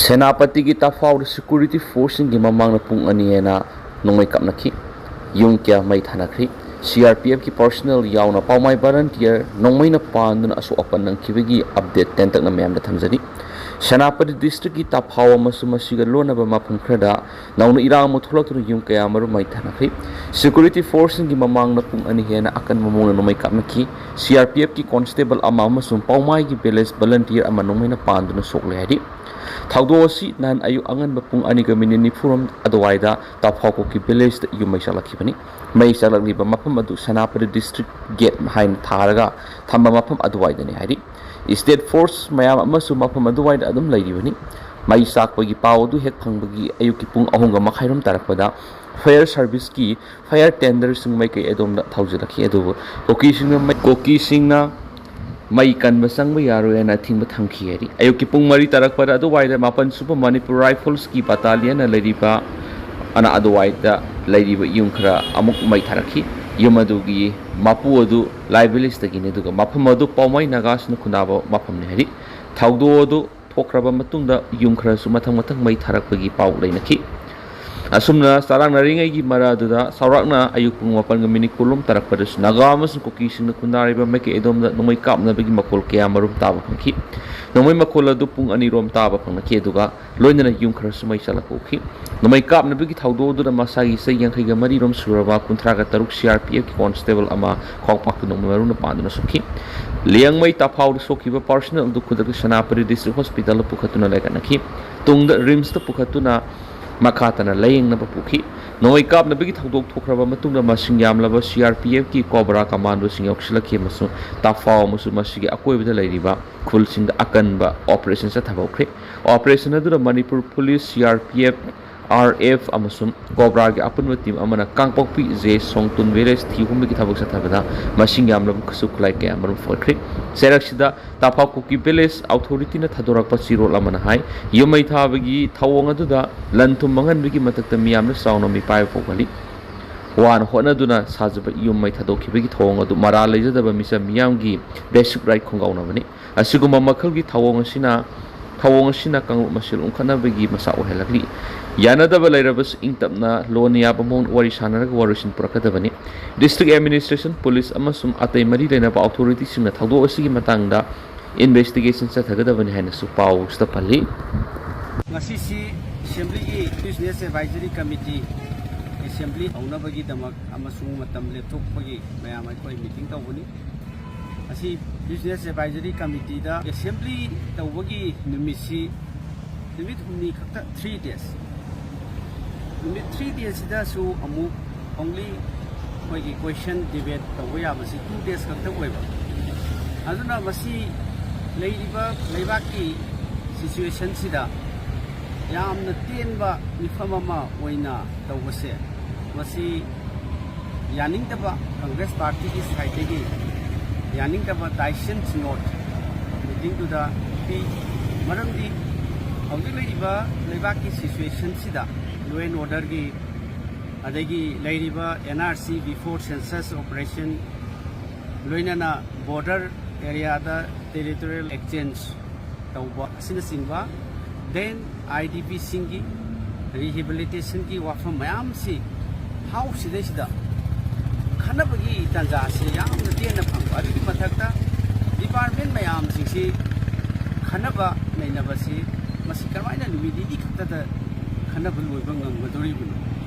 ꯁꯦꯅꯥꯄꯇꯤꯒꯤ ꯇꯥꯐꯥꯎꯗ ꯁꯦꯀ꯭ꯌꯨꯔꯤꯇꯤ ꯐꯣꯔꯁꯁꯤꯡꯒꯤ ꯃꯃꯥꯡꯗ ꯄꯨꯡ ꯑꯅꯤ ꯍꯦꯟꯅ ꯅꯣꯡꯃꯩ ꯀꯥꯞꯅꯈꯤ꯫ ꯌꯨꯝ ꯀꯌꯥ ꯃꯩ ꯊꯥꯅꯈ꯭ꯔꯤ꯫ ꯁꯤ ꯑꯥꯔ ꯄꯤ ꯑꯦꯐꯀꯤ ꯄꯥꯔꯁꯣꯅꯦꯜ ꯌꯥꯎꯅ ꯄꯥꯎꯃꯥꯏ ꯚꯣꯂꯟꯇꯤꯌꯔ ꯅꯣꯡꯃꯩꯅ ꯄꯥꯟꯗꯨꯅ ꯑꯁꯣꯛ ꯑꯄꯟ ꯅꯪꯈꯤꯕꯒꯤ ꯑꯞꯗꯦꯠ ꯇꯦꯟꯇꯛꯅ ꯃꯌꯥꯝꯗ ꯊꯝꯖꯔꯤ꯫ ꯁꯦꯅꯥꯄꯇꯤ ꯗꯤꯁꯇ꯭ꯔꯤꯛꯀꯤ ꯇꯥꯐꯥꯎ ꯑꯃꯁꯨꯡ ꯃꯁꯤꯒ ꯂꯣꯟꯅꯕ ꯃꯐꯝ ꯈꯔꯗ ꯅꯧꯅ ꯏꯔꯥꯡ ꯑꯃꯨꯛ ꯊꯣꯛꯂꯛꯇꯨꯅ ꯌꯨꯝ ꯀꯌꯥ ꯑꯃꯔꯣꯝ ꯃꯩ ꯊꯥꯅꯈ꯭ꯔꯤ꯫ ꯁꯦꯀ꯭ꯌꯨꯔꯤꯇꯤ ꯐꯣꯔꯁꯁꯤꯡꯒꯤ ꯃꯃꯥꯡꯗ ꯄꯨꯡ ꯑꯅꯤ ꯍꯦꯟꯅ ꯑꯀꯟꯕ ꯃꯑꯣꯡꯗ ꯅꯣꯡꯃꯩ ꯀꯥꯞꯅꯈꯤ꯫ ꯁꯤ ꯑꯥꯔ ꯄꯤ ꯑꯦꯐꯀꯤ ꯀꯣꯟꯁꯇꯦꯕꯜ ꯑꯃ ꯑꯃꯁꯨꯡ ꯄꯥꯎꯃꯥꯏꯒꯤ ꯚꯤꯂꯦꯖ ꯚꯣꯂꯟꯇꯤꯌꯔ ꯑꯃ ꯅꯣꯡꯃꯩꯅ ꯄꯥꯟꯗꯨꯅ ꯁꯣꯛꯂꯦ ꯍꯥꯏꯔꯤ꯫ ꯊꯧꯗꯣꯛ ꯑꯁꯤ ꯅꯍꯥꯟ ꯑꯌꯨꯛ ꯑꯉꯟꯕ ꯄꯨꯡ ꯑꯅꯤꯒ ꯃꯤꯅꯤꯠ ꯅꯤꯐꯨꯔꯣꯝ ꯑꯗꯨꯋꯥꯏꯗ ꯇꯥꯐꯥꯎ ꯀꯨꯀꯤ ꯚꯤꯂꯦꯖꯇ ꯌꯨꯝ ꯃꯩ ꯆꯥꯛꯂꯛꯈꯤꯕꯅꯤ꯫ ꯃꯩ ꯆꯥꯛꯂꯛꯂꯤꯕ ꯃꯐꯝ ꯑꯗꯨ ꯁꯦꯅꯥꯄꯇꯤ ꯗꯤꯁꯇ꯭ꯔꯤꯛ ꯒꯦꯠ ꯍꯥꯏꯅ ꯊꯥꯔꯒ ꯊꯝꯕ ꯃꯐꯝ ꯑꯗꯨꯋꯥꯏꯗꯅꯤ ꯍꯥꯏꯔꯤ꯫ ꯁ꯭ꯇꯦꯠ ꯐꯣꯔꯁ ꯃꯌꯥꯝ ꯑꯃꯁꯨ ꯃꯐꯝ ꯑꯗꯨꯋꯥꯏꯗ ꯑꯗꯨꯝ ꯂꯩꯔꯤꯕꯅꯤ꯫ ꯃꯩ ꯆꯥꯛꯄꯒꯤ ꯄꯥꯎ ꯑꯗꯨ ꯍꯦꯛ ꯐꯪꯕꯒꯤ ꯑꯌꯨꯛꯀꯤ ꯄꯨꯡ ꯑꯍꯨꯝꯒ ꯃꯈꯥꯏꯔꯣꯝ ꯇꯥꯔꯛꯄꯗ ꯐꯥꯌꯔ ꯁꯥꯔꯚꯤꯁꯀꯤ ꯐꯥꯌꯔ ꯇꯦꯟꯗꯔꯁꯤꯡ ꯃꯥꯏꯀꯩ ꯑꯗꯣꯝꯗ ꯊꯧꯖꯤꯜꯂꯛꯈꯤ꯫ ꯑꯗꯨꯕꯨ ꯀꯨꯀꯤꯁꯤꯡꯅ ꯃꯩ, ꯀꯨꯀꯤꯁꯤꯡꯅ ꯃꯩ ꯀꯟꯕ ꯆꯪꯕ ꯌꯥꯔꯣꯏ ꯍꯥꯏꯅ ꯑꯊꯤꯡꯕ ꯊꯝꯈꯤ ꯍꯥꯏꯔꯤ꯫ ꯑꯌꯨꯛꯀꯤ ꯄꯨꯡ ꯃꯔꯤ ꯇꯥꯔꯛꯄꯗ ꯑꯗꯨꯋꯥꯏꯗ ꯃꯥꯄꯟ ꯁꯨꯕ ꯃꯅꯤꯄꯨꯔ ꯔꯥꯏꯐꯜꯁꯀꯤ ꯕꯇꯥꯂꯤꯌꯟꯅ ꯂꯩꯔꯤꯕ ꯑꯅ ꯑꯗꯨꯋꯥꯏꯗ ꯂꯩꯔꯤꯕ ꯌꯨꯝ ꯈꯔ ꯑꯃꯨꯛ ꯃꯩ ꯊꯥꯔꯛꯈꯤ꯫ ꯌꯨꯝ ꯑꯗꯨꯒꯤ ꯃꯄꯨ ꯑꯗꯨ ꯂꯥꯏ ꯚꯤꯂꯦꯖꯇꯒꯤꯅꯤ, ꯑꯗꯨꯒ ꯃꯐꯝ ꯑꯗꯨ ꯄꯥꯎꯃꯩ ꯅꯥꯒꯥꯁꯤꯡꯅ ꯈꯨꯟꯗꯥꯕ ꯃꯐꯝꯅꯤ ꯍꯥꯏꯔꯤ꯫ ꯊꯧꯗꯣꯛ ꯑꯗꯨ ꯊꯣꯛꯈ꯭ꯔꯕ ꯃꯇꯨꯡꯗ ꯌꯨꯝ ꯈꯔꯁꯨ ꯃꯊꯪ ꯃꯊꯪ ꯃꯩ ꯊꯥꯔꯛꯄꯒꯤ ꯄꯥꯎ ꯂꯩꯅꯈꯤ꯫ ꯑꯁꯨꯝꯅ ꯆꯔꯥꯡꯅꯔꯤꯉꯩꯒꯤ ꯃꯔꯛ ꯑꯗꯨꯗ ꯆꯥꯎꯔꯥꯛꯅ ꯑꯌꯨꯛ ꯄꯨꯡ ꯃꯥꯄꯟꯒ ꯃꯤꯅꯤꯠ ꯀꯨꯟꯔꯣꯝ ꯇꯥꯔꯛꯄꯗꯁꯨ ꯅꯥꯒꯥ ꯑꯃꯁꯨꯡ ꯀꯨꯀꯤꯁꯤꯡꯅ ꯈꯨꯟꯗꯥꯔꯤꯕ ꯃꯥꯏꯀꯩ ꯑꯗꯣꯝꯗ ꯅꯣꯡꯃꯩ ꯀꯥꯞꯅꯕꯒꯤ ꯃꯈꯣꯜ ꯀꯌꯥ ꯃꯔꯨꯝ ꯇꯥꯕ ꯐꯪꯈꯤ꯫ ꯅꯣꯡꯃꯩ ꯃꯈꯣꯜ ꯑꯗꯨ ꯄꯨꯡ ꯑꯅꯤꯔꯣꯝ ꯇꯥꯕ ꯐꯪꯂꯛꯈꯤ, ꯑꯗꯨꯒ ꯂꯣꯏꯅꯅ ꯌꯨꯝ ꯈꯔꯁꯨ ꯃꯩ ꯆꯥꯛꯂꯛꯄ ꯎꯈꯤ꯫ ꯅꯣꯡꯃꯩ ꯀꯥꯞꯅꯕꯒꯤ ꯊꯧꯗꯣꯛ ꯑꯗꯨꯗ ꯃꯁꯥꯒꯤ ꯆꯍꯤ ꯌꯥꯡꯈꯩꯒ ꯃꯔꯤꯔꯣꯝ ꯁꯨꯔꯕ ꯀꯨꯟꯊ꯭ꯔꯥꯒ ꯇꯔꯨꯛ ꯁꯤ ꯑꯥꯔ ꯄꯤ ꯑꯦꯐꯀꯤ ꯀꯣꯟꯁꯇꯦꯕꯜ ꯑꯃ ꯈ꯭ꯋꯥꯡꯄꯥꯛꯇ ꯅꯣꯡꯃꯩ ꯃꯔꯨꯅ ꯄꯥꯟꯗꯨꯅ ꯁꯣꯛꯈꯤ꯫ ꯂꯤꯌꯥꯡꯃꯩ ꯇꯥꯐꯥꯎꯗ ꯁꯣꯛꯈꯤꯕ ꯄꯥꯔꯁꯣꯅꯦꯜ ꯑꯗꯨ ꯈꯨꯗꯛꯇ ꯁꯦꯅꯥꯄꯇꯤ ꯗꯤꯁꯇ꯭ꯔꯤꯛ ꯍꯣꯁꯄꯤꯇꯥꯜꯗ ꯄꯨꯈꯠꯇꯨꯅ ꯂꯥꯏꯀꯠꯅꯈꯤ꯫ ꯇꯨꯡꯗ ꯔꯤꯝꯁꯇ ꯄꯨꯈꯠꯇꯨꯅ ꯃꯈꯥ ꯇꯥꯅ ꯂꯥꯌꯦꯡꯅꯕ ꯄꯨꯈꯤ꯫ ꯅꯣꯡꯃꯩ ꯀꯥꯞꯅꯕꯒꯤ ꯊꯧꯗꯣꯛ ꯊꯣꯛꯈ꯭ꯔꯕ ꯃꯇꯨꯡꯗ ꯃꯁꯤꯡ ꯌꯥꯝꯂꯕ ꯁꯤ ꯑꯥꯔ ꯄꯤ ꯑꯦꯐꯀꯤ ꯀꯣꯕ꯭ꯔꯥ ꯀꯃꯥꯟꯗꯣꯁꯤꯡ ꯌꯥꯎꯁꯤꯜꯂꯛꯈꯤ ꯑꯃꯁꯨꯡ ꯇꯥꯐꯥꯎ ꯑꯃꯁꯨꯡ ꯃꯁꯤꯒꯤ ꯑꯀꯣꯏꯕꯗ ꯂꯩꯔꯤꯕ ꯈꯨꯜꯁꯤꯡꯗ ꯑꯀꯟꯕ ꯑꯣꯄꯔꯦꯁꯟ ꯆꯠꯊꯕ ꯍꯧꯈ꯭ꯔꯦ꯫ ꯑꯣꯄꯔꯦꯁꯟ ꯑꯗꯨꯗ Manipur police, C R P F, R F ꯑꯃꯁꯨꯡ ꯀꯣꯕ꯭ꯔꯥꯒꯤ ꯑꯄꯨꯟꯕ ꯇꯤꯝ ꯑꯃꯅ ꯀꯥꯡꯄꯣꯛꯄꯤ ꯖꯦ ꯁꯣꯡꯇꯨꯟ ꯚꯤꯂꯦꯖ ꯊꯤꯍꯨꯝꯕꯒꯤ ꯊꯕꯛ ꯆꯠꯊꯕꯗ ꯃꯁꯤꯡ ꯌꯥꯝꯂꯕ ꯈꯨꯠꯁꯨ ꯈꯨꯠꯂꯥꯏ ꯀꯌꯥ ꯃꯔꯨꯝ ꯐꯒꯠꯈ꯭ꯔꯦ꯫ ꯆꯩꯔꯛꯁꯤꯗ ꯇꯥꯐꯥꯎ ꯀꯨꯀꯤ ꯚꯤꯂꯦꯖ ꯑꯣꯊꯣꯔꯤꯇꯤꯅ ꯊꯥꯗꯣꯔꯛꯄ ꯆꯦꯔꯣꯜ ꯑꯃꯅ ꯍꯥꯏ, ꯌꯨꯝ ꯃꯩ ꯊꯥꯕꯒꯤ ꯊꯧꯑꯣꯡ ꯑꯗꯨꯗ ꯂꯟ ꯊꯨꯝ ꯃꯥꯡꯍꯟꯕꯒꯤ ꯃꯊꯛꯇ ꯃꯤꯌꯥꯝꯅ ꯆꯥꯎꯅ ꯃꯤꯄꯥꯏꯕ ꯄꯣꯛꯍꯜꯂꯤ꯫ ꯋꯥꯅ ꯍꯣꯠꯅꯗꯨꯅ ꯁꯥꯖꯕ ꯌꯨꯝ ꯃꯩ ꯊꯥꯗꯣꯛꯈꯤꯕꯒꯤ ꯊꯧꯑꯣꯡ ꯑꯗꯨ ꯃꯔꯥꯜ ꯂꯩꯖꯗꯕ ꯃꯤꯆꯝ ꯃꯤꯌꯥꯝꯒꯤ ꯕꯦꯁꯤꯛ ꯔꯥꯏꯠ ꯈꯣꯡꯒꯥꯎꯅꯕꯅꯤ꯫ ꯑꯁꯤꯒꯨꯝꯕ ꯃꯈꯜꯒꯤ ꯊꯧꯑꯣꯡ ꯑꯁꯤꯅ ꯊꯧꯑꯣꯡ ꯑꯁꯤꯅ ꯀꯥꯡꯂꯨꯞ ꯃꯁꯦꯜ ꯎꯪꯈꯠꯅꯕꯒꯤ ꯃꯆꯥꯛ ꯑꯣꯏꯍꯜꯂꯛꯂꯤ꯫ ꯌꯥꯅꯗꯕ ꯂꯩꯔꯕꯁꯨ ꯏꯪ ꯇꯞꯅ ꯂꯣꯟꯅ ꯌꯥꯕ ꯃꯑꯣꯡꯗ ꯋꯥꯔꯤ ꯁꯥꯟꯅꯔꯒ ꯋꯥꯔꯣꯏꯁꯤꯟ ꯄꯨꯔꯛꯀꯗꯕꯅꯤ꯫ District Administration, Police ꯑꯃꯁꯨꯡ ꯑꯇꯩ ꯃꯔꯤ ꯂꯩꯅꯕ authority ꯁꯤꯡꯅ ꯊꯧꯗꯣꯛ ꯑꯁꯤꯒꯤ ꯃꯇꯥꯡꯗ investigation ꯆꯠꯊꯒꯗꯕꯅꯤ ꯍꯥꯏꯅꯁꯨ ꯄꯥꯎꯁꯤꯗ ꯄꯜꯂꯤ꯫ ꯉꯁꯤꯁꯤ Assembly ꯒꯤ Business Advisory Committee Assembly ꯇꯧꯅꯕꯒꯤꯗꯃꯛ ꯑꯃꯁꯨꯡ ꯃꯇꯝ ꯂꯦꯞꯊꯣꯛꯄꯒꯤ ꯃꯌꯥꯝ ꯑꯩꯈꯣꯏ meeting ꯇꯧꯕꯅꯤ꯫ ꯑꯁꯤ Business Advisory Committee ꯗ Assembly ꯇꯧꯕꯒꯤ ꯅꯨꯃꯤꯠꯁꯤ ꯅꯨꯃꯤꯠ ꯍꯨꯝꯅꯤ ꯈꯛꯇ, three days꯫ ꯅꯨꯃꯤꯠ three days ꯁꯤꯗꯁꯨ ꯑꯃꯨꯛ only ꯑꯩꯈꯣꯏꯒꯤ question debate ꯇꯧꯕ ꯌꯥꯕꯁꯤ two days ꯈꯛꯇ ꯑꯣꯏꯕ꯫ ꯑꯗꯨꯅ ꯃꯁꯤ ꯂꯩꯔꯤꯕ ꯂꯩꯕꯥꯛꯀꯤ situation ꯁꯤꯗ ꯌꯥꯝꯅ ꯇꯦꯟꯕ ꯃꯤꯐꯝ ꯑꯃ ꯑꯣꯏꯅ ꯇꯧꯕꯁꯦ, ꯃꯁꯤ ꯌꯥꯅꯤꯡꯗꯕ Congress Party ꯒꯤ side ꯇꯒꯤ ꯌꯥꯅꯤꯡꯗꯕ dissent note meeting ꯗꯨꯗ ꯄꯤ꯫ ꯃꯔꯝꯗꯤ ꯍꯧꯖꯤꯛ ꯂꯩꯔꯤꯕ ꯂꯩꯕꯥꯛꯀꯤ situation ꯁꯤꯗ law and order ꯒꯤ, ꯑꯗꯒꯤ ꯂꯩꯔꯤꯕ N R C before census operation, ꯂꯣꯏꯅꯅ border area ꯗ territorial exchange ꯇꯧꯕ ꯑꯁꯤꯅꯆꯤꯡꯕ, then I D P ꯁꯤꯡꯒꯤ rehabilitation ꯒꯤ ꯋꯥꯐꯝ ꯃꯌꯥꯝꯁꯤ House ꯁꯤꯗꯩꯁꯤꯗ ꯈꯟꯅꯕꯒꯤ ꯇꯥꯟꯖꯥꯁꯤ ꯌꯥꯝꯅ ꯇꯦꯟꯅ ꯐꯪꯕ꯫ ꯑꯗꯨꯒꯤ ꯃꯊꯛꯇ department ꯃꯌꯥꯝꯁꯤꯡꯁꯤ ꯈꯟꯅꯕ ꯅꯩꯅꯕꯁꯤ ꯃꯁꯤ ꯀꯔꯝꯍꯥꯏꯅ ꯅꯨꯃꯤꯠ ꯅꯤꯅꯤ ꯈꯛꯇꯗ ꯈꯟꯅꯕ ꯂꯣꯏꯕ ꯉꯝꯒꯗꯧꯔꯤꯕꯅꯣ?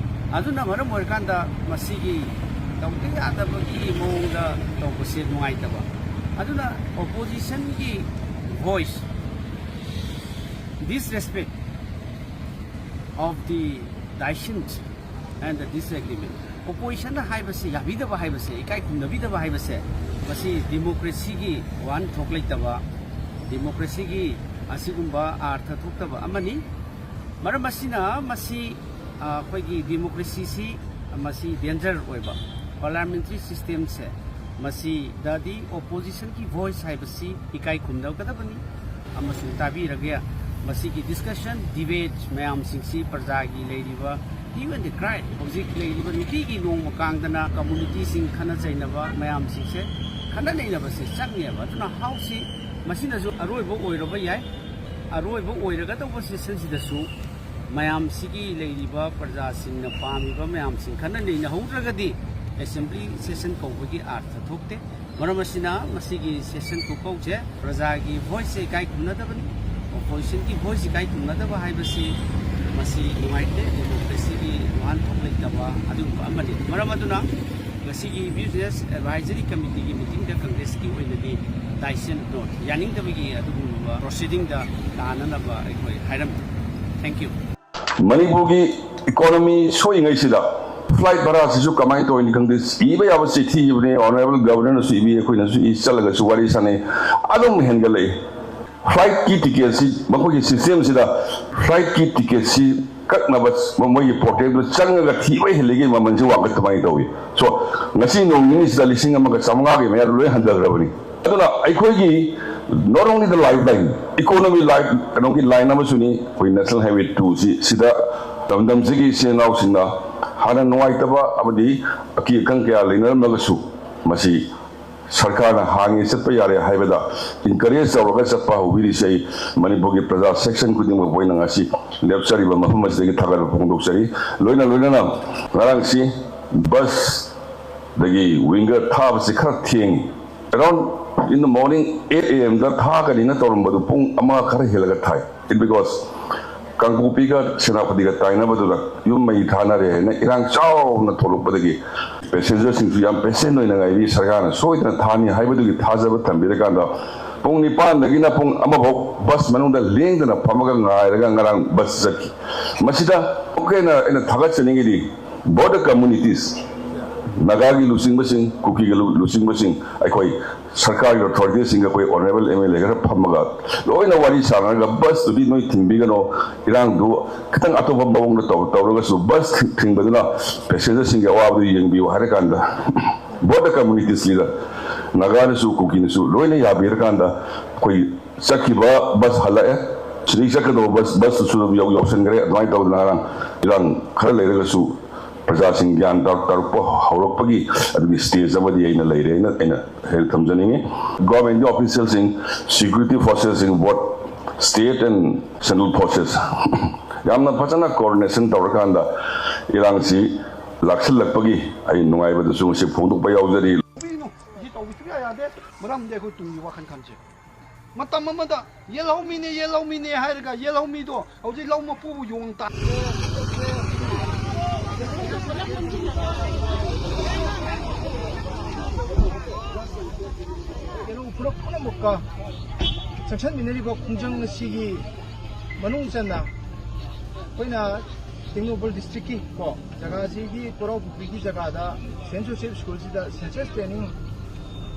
ꯑꯗꯨꯅ ꯃꯔꯝ ꯑꯣꯏꯔꯀꯥꯟꯗ ꯃꯁꯤꯒꯤ ꯇꯧꯗ ꯌꯥꯗꯕꯒꯤ ꯃꯑꯣꯡꯗ ꯇꯧꯕꯁꯦ ꯅꯨꯡꯉꯥꯏꯇꯕ꯫ ꯑꯗꯨꯅ opposition ꯒꯤ voice, disrespect of the dissent and the disagreement. Opposition ꯅ ꯍꯥꯏꯕꯁꯤ ꯌꯥꯕꯤꯗꯕ ꯍꯥꯏꯕꯁꯦ, ꯏꯀꯥꯏ ꯈꯨꯝꯅꯕꯤꯗꯕ ꯍꯥꯏꯕꯁꯦ, ꯃꯁꯤ democracy ꯒꯤ ꯋꯥꯍꯟꯊꯣꯛ ꯂꯩꯇꯕ, democracy ꯒꯤ ꯑꯁꯤꯒꯨꯝꯕ ꯑꯥꯔꯊ ꯊꯣꯛꯇꯕ ꯑꯃꯅꯤ꯫ ꯃꯔꯝ ꯑꯁꯤꯅ ꯃꯁꯤ, ꯑ, ꯑꯩꯈꯣꯏꯒꯤ democracy ꯁꯤ ꯃꯁꯤ danger ꯑꯣꯏꯕ parliamentary system ꯁꯦ, ꯃꯁꯤꯗꯗꯤ opposition ꯒꯤ voice ꯍꯥꯏꯕꯁꯤ ꯏꯀꯥꯏ ꯈꯨꯝꯅꯒꯗꯕꯅꯤ꯫ ꯑꯃꯁꯨꯡ ꯇꯥꯕꯤꯔꯒꯦ, ꯃꯁꯤꯒꯤ discussion, debate ꯃꯌꯥꯝꯁꯤꯡꯁꯤ ꯄ꯭ꯔꯖꯥꯒꯤ ꯂꯩꯔꯤꯕ hue and cry, ꯍꯧꯖꯤꯛ ꯂꯩꯔꯤꯕ ꯅꯨꯄꯤꯒꯤ ꯅꯣꯡꯃ ꯀꯥꯡꯗꯅ community ꯁꯤꯡ ꯈꯠꯅ ꯆꯩꯅꯕ ꯃꯌꯥꯝꯁꯤꯡꯁꯦ, ꯈꯠꯅ ꯅꯩꯅꯕꯁꯦ ꯆꯪꯉꯦꯕ꯫ ꯑꯗꯨꯅ House ꯁꯤ ꯃꯁꯤꯅꯁꯨ ꯑꯔꯣꯏꯕ ꯑꯣꯏꯔꯕ ꯌꯥꯏ꯫ ꯑꯔꯣꯏꯕ ꯑꯣꯏꯔꯒꯗꯧꯕ ꯁꯦꯁꯟꯁꯤꯗꯁꯨ ꯃꯌꯥꯝꯁꯤꯒꯤ ꯂꯩꯔꯤꯕ ꯄ꯭ꯔꯖꯥꯁꯤꯡꯅ ꯄꯥꯝꯃꯤꯕ ꯃꯌꯥꯝꯁꯤꯡ ꯈꯟꯅ ꯅꯩꯅꯍꯧꯗ꯭ꯔꯒꯗꯤ ꯑꯦꯁꯦꯝꯕ꯭ꯂꯤ ꯁꯦꯁꯟ ꯀꯧꯕꯒꯤ ꯑꯥꯔꯊ ꯊꯣꯛꯇꯦ꯫ ꯃꯔꯝ ꯑꯁꯤꯅ ꯃꯁꯤꯒꯤ ꯁꯦꯁꯟ ꯈꯨꯀꯧꯁꯦ ꯄ꯭ꯔꯖꯥꯒꯤ ꯚꯣꯏꯁꯁꯦ ꯏꯀꯥꯏ ꯈꯨꯝꯅꯗꯕꯅꯤ, ꯑꯣꯄꯣꯖꯤꯁꯟꯒꯤ ꯚꯣꯏꯁ ꯏꯀꯥꯏ ꯈꯨꯝꯅꯗꯕ ꯍꯥꯏꯕꯁꯤ ꯃꯁꯤ ꯅꯨꯡꯉꯥꯏꯇꯦ, ꯗꯦꯃꯣꯀ꯭ꯔꯦꯁꯤꯒꯤ ꯋꯥꯍꯟꯊꯣꯛ ꯂꯩꯇꯕ ꯑꯗꯨꯒꯨꯝꯕ ꯑꯃꯅꯤ꯫ ꯃꯔꯝ ꯑꯗꯨꯅ ꯉꯁꯤꯒꯤ ꯕꯤꯖꯤꯅꯦꯁ ꯑꯦꯗꯚꯥꯏꯖꯔꯤ ꯀꯃꯤꯇꯤꯒꯤ ꯃꯤꯇꯤꯡꯗ ꯀꯪꯒ꯭ꯔꯦꯁꯀꯤ ꯑꯣꯏꯅꯗꯤ ꯗꯥꯏꯁꯦꯟ ꯅꯣꯠ ꯌꯥꯅꯤꯡꯗꯕꯒꯤ ꯑꯗꯨꯒꯨꯝꯂꯕ ꯄ꯭ꯔꯣꯁꯤꯗꯤꯡꯗ ꯇꯥꯅꯅꯕ ꯑꯩꯈꯣꯏ ꯍꯥꯏꯔꯝꯃꯤ꯫ Thank you꯫ ꯃꯅꯤꯄꯨꯔꯒꯤ ꯏꯀꯣꯅꯣꯃꯤ ꯁꯣꯛꯏꯉꯩꯁꯤꯗ ꯐ꯭ꯂꯥꯏꯠ ꯚꯔꯥꯁꯤꯁꯨ ꯀꯃꯥꯏꯅ ꯇꯧꯔꯤꯅꯤ ꯈꯪꯗꯦ꯫ ꯏꯕ ꯌꯥꯕ ꯆꯤꯊꯤ ꯏꯕꯅꯦ, ꯑꯣꯅꯔꯦꯕꯜ ꯒꯚꯔꯅꯔꯅꯁꯨ ꯏꯕꯤ, ꯑꯩꯈꯣꯏꯅꯁꯨ ꯏ ꯆꯠꯂꯒꯁꯨ ꯋꯥꯔꯤ ꯁꯥꯟꯅꯩ, ꯑꯗꯨꯝ ꯍꯦꯟꯒꯠꯂꯛꯏ꯫ ꯐ꯭ꯂꯥꯏꯠꯀꯤ ꯇꯤꯀꯦꯠꯁꯤ, ꯃꯈꯣꯏꯒꯤ ꯁꯤꯁꯇꯦꯝꯁꯤꯗ ꯐ꯭ꯂꯥꯏꯠꯀꯤ ꯇꯤꯀꯦꯠꯁꯤ ꯀꯛꯅꯕ ꯃꯣꯏꯒꯤ ꯄꯣꯔꯇꯦꯜꯗ ꯆꯪꯉꯒ ꯊꯤꯕ ꯍꯦꯜꯂꯤꯒꯤ ꯃꯃꯜꯁꯤ ꯋꯥꯡꯈꯠ ꯀꯃꯥꯏꯅ ꯇꯧꯏ? ꯁꯣ, ꯉꯁꯤ ꯅꯣꯡ ꯅꯤꯅꯤꯁꯤꯗ ꯂꯤꯁꯤꯡ ꯑꯃꯒ ꯆꯥꯝꯃꯉꯥꯒꯤ ꯃꯌꯥꯗ ꯂꯣꯏ ꯍꯟꯊꯈ꯭ꯔꯕꯅꯤ꯫ ꯑꯗꯨꯅ ꯑꯩꯈꯣꯏꯒꯤ not only the lifeline, economy line, ꯀꯩꯅꯣꯒꯤ ꯂꯥꯏꯟ ꯑꯃꯁꯨꯅꯤ ꯑꯩꯈꯣꯏ ꯅꯦꯁꯅꯦꯜ ꯍꯥꯏꯋꯦ ꯇꯨꯁꯤ꯫ ꯁꯤꯗ ꯂꯝꯗꯝꯁꯤꯒꯤ ꯏꯆꯤꯜ ꯏꯅꯥꯎꯁꯤꯡꯅ ꯍꯥꯟꯅ ꯅꯨꯡꯉꯥꯏꯇꯕ ꯑꯃꯗꯤ ꯑꯀꯤ ꯑꯈꯪ ꯀꯌꯥ ꯂꯩꯅꯔꯝꯃꯒꯁꯨ, ꯃꯁꯤ ꯁꯔꯀꯥꯔꯅ ꯍꯥꯡꯉꯦ, ꯆꯠꯄ ꯌꯥꯔꯦ ꯍꯥꯏꯕꯗ ꯏꯟꯀꯔꯦꯖ ꯇꯧꯔꯒ ꯆꯠꯄ ꯍꯧꯕꯤꯔꯤꯁꯦ ꯑꯩ ꯃꯅꯤꯄꯨꯔꯒꯤ ꯄ꯭ꯔꯖꯥ ꯁꯦꯛꯁꯟ ꯈꯨꯗꯤꯡꯃꯛꯄꯨ ꯑꯩꯅ ꯉꯁꯤ ꯂꯦꯞꯆꯔꯤꯕ ꯃꯐꯝ ꯑꯁꯤꯗꯒꯤ ꯊꯥꯒꯠꯄ ꯐꯣꯡꯗꯣꯛꯆꯔꯤ꯫ ꯂꯣꯏꯅ ꯂꯣꯏꯅꯅ ꯉꯔꯥꯡꯁꯤ ꯕꯁꯇꯒꯤ ꯋꯤꯡꯒꯔ ꯊꯥꯕꯁꯤ ꯈꯔ ꯊꯦꯡꯉꯤ꯫ Around in the morning eight a.m.ꯗ ꯊꯥꯒꯅꯤꯅ ꯇꯧꯔꯝꯕꯗꯨ ꯄꯨꯡ ꯑꯃ ꯈꯔ ꯍꯦꯜꯂꯒ ꯊꯥꯏ꯫ It because ꯀꯥꯡꯄꯣꯛꯄꯤꯒ ꯁꯦꯅꯥꯄꯇꯤꯒ ꯇꯥꯏꯅꯕꯗꯨꯗ ꯌꯨꯝ ꯃꯩ ꯊꯥꯅꯔꯦ ꯍꯥꯏꯅ ꯏꯔꯥꯡ ꯆꯥꯎꯅ ꯊꯣꯛꯂꯛꯄꯗꯒꯤ ꯄꯦꯁꯦꯟꯖꯔꯁꯤꯡꯁꯨ ꯌꯥꯝ ꯄꯦꯁꯦꯟ ꯑꯣꯏꯅ ꯉꯥꯏꯕꯤ, ꯁꯔꯀꯥꯔꯅ ꯁꯣꯏꯗꯅ ꯊꯥꯅꯤ ꯍꯥꯏꯕꯗꯨꯒꯤ ꯊꯥꯖꯕ ꯊꯝꯕꯤꯔꯀꯥꯟꯗ ꯄꯨꯡ ꯅꯤꯄꯥꯟꯗꯒꯤꯅ ꯄꯨꯡ ꯑꯃ ꯐꯥꯎ ꯕꯁ ꯃꯅꯨꯡꯗ ꯂꯦꯡꯗꯅ ꯐꯝꯃꯒ ꯉꯥꯏꯔꯒ ꯉꯔꯥꯡ ꯕꯁ ꯆꯠꯈꯤ꯫ ꯃꯁꯤꯗ ꯑꯃꯨꯛꯀ ꯍꯦꯟꯅ ꯑꯩꯅ ꯊꯥꯒꯠꯆꯅꯤꯡꯉꯤꯗꯤ, both the communities, ꯅꯥꯒꯥꯒꯤ ꯂꯨꯆꯤꯡꯕꯁꯤꯡ, ꯀꯨꯀꯤꯒꯤ ꯂꯨ-, ꯂꯨꯆꯤꯡꯕꯁꯤꯡ, ꯑꯩꯈꯣꯏ ꯁꯔꯀꯥꯔꯒꯤ ꯑꯣꯊꯣꯔꯤꯇꯤꯁꯤꯡꯒ ꯑꯩꯈꯣꯏ ꯑꯣꯅꯔꯦꯕꯜ ꯑꯦꯝ ꯑꯦꯜ ꯑꯦ ꯈꯔ ꯐꯝꯃꯒ ꯂꯣꯏꯅ ꯋꯥꯔꯤ ꯁꯥꯟꯅꯔꯒ ꯕꯁꯇꯨꯗꯤ ꯅꯣꯏ ꯊꯤꯡꯕꯤꯒꯅꯣ, ꯏꯔꯥꯡꯗꯨ ꯈꯤꯇꯪ ꯑꯇꯣꯞꯄ ꯃꯑꯣꯡꯗ ꯇꯧ-, ꯇꯧꯔꯒꯁꯨ ꯕꯁ ꯊꯤꯡ-, ꯊꯤꯡꯕꯗꯨꯅ ꯄꯦꯁꯦꯟꯖꯔꯁꯤꯡꯒꯤ ꯑꯋꯥꯕꯗꯨ ꯌꯦꯡꯕꯤꯌꯨ ꯍꯥꯏꯔꯀꯥꯟꯗ both the communities leader, ꯅꯥꯒꯥꯅꯁꯨ ꯀꯨꯀꯤꯅꯁꯨ ꯂꯣꯏꯅ ꯌꯥꯕꯤꯔꯀꯥꯟꯗ ꯑꯩꯈꯣꯏ ꯆꯠꯈꯤꯕ ꯕꯁ ꯍꯜꯂꯛꯑꯦ꯫ ꯁꯤꯗꯒꯤ ꯆꯠꯀꯗꯧꯕ ꯕꯁ, ꯕꯁꯇꯨꯁꯨ ꯑꯗꯨꯝ ꯌꯧ-, ꯌꯧꯁꯟꯈ꯭ꯔꯦ꯫ ꯑꯗꯨꯃꯥꯏꯅ ꯇꯧꯗꯅ ꯉꯔꯥꯡ ꯏꯔꯥꯡ ꯈꯔ ꯂꯩꯔꯒꯁꯨ ꯄ꯭ꯔꯖꯥꯁꯤꯡ ꯒ꯭ꯌꯥꯟ ꯇꯥꯔꯛ-, ꯇꯥꯔꯛꯄ ꯍꯧꯔꯛꯄꯒꯤ ꯑꯗꯨꯒꯤ ꯁ꯭ꯇꯦꯖ ꯑꯃꯗꯤ ꯑꯩꯅ ꯂꯩꯔꯦ ꯍꯥꯏꯅ ꯑꯩꯅ ꯍꯦꯛ ꯊꯝꯖꯅꯤꯡꯉꯤ꯫ ꯒꯣꯔꯃꯦꯟꯒꯤ ꯑꯣꯐꯤꯁꯤꯌꯦꯜꯁꯤꯡ, ꯁꯦꯀ꯭ꯌꯨꯔꯤꯇꯤ ꯐꯣꯔꯁꯦꯁꯁꯤꯡ, both State and central forces ꯌꯥꯝꯅ ꯐꯖꯅ coordination ꯇꯧꯔꯀꯥꯟꯗ ꯏꯔꯥꯡꯁꯤ ꯂꯥꯛꯁꯤꯜꯂꯛꯄꯒꯤ ꯑꯩ ꯅꯨꯡꯉꯥꯏꯕꯗꯨꯁꯨ ꯉꯁꯤ ꯐꯣꯡꯗꯣꯛꯄ ꯌꯥꯎꯖꯔꯤ꯫ ꯇꯧꯕꯤꯅꯨ, ꯁꯤ ꯇꯧꯕ ꯁꯨꯡꯌꯥ ꯌꯥꯗꯦ꯫ ꯃꯔꯝꯗꯤ ꯑꯩꯈꯣꯏ ꯇꯨꯡꯒꯤ ꯋꯥꯈꯜ ꯈꯟꯁꯦ꯫ ꯃꯇꯝ ꯑꯃꯗ ꯌꯦꯜꯍꯧꯃꯤꯅꯦ, ꯌꯦꯜꯍꯧꯃꯤꯅꯦ ꯍꯥꯏꯔꯒ ꯌꯦꯜꯍꯧꯃꯤꯗꯣ ꯍꯧꯖꯤꯛ ꯂꯧ ꯃꯄꯨꯕꯨ ꯌꯣꯡ ꯇꯥ-, ꯀꯩꯅꯣ ꯐꯨꯔꯞ ꯄꯨꯝꯅꯃꯛꯀ ꯆꯪꯁꯟꯃꯤꯟꯅꯔꯤꯕ ꯈꯣꯡꯖꯪ ꯑꯁꯤꯒꯤ ꯃꯅꯨꯡ ꯆꯟꯅ ꯑꯩꯈꯣꯏꯅ ꯇꯦꯡꯅꯧꯄꯜ district ꯀꯤ ꯀꯣ ꯖꯒꯥꯁꯤꯒꯤ ꯄꯣꯔꯥꯎ ꯄꯨꯈ꯭ꯔꯤꯒꯤ ꯖꯒꯥꯗ Saint Joseph School ꯁꯤꯗ census training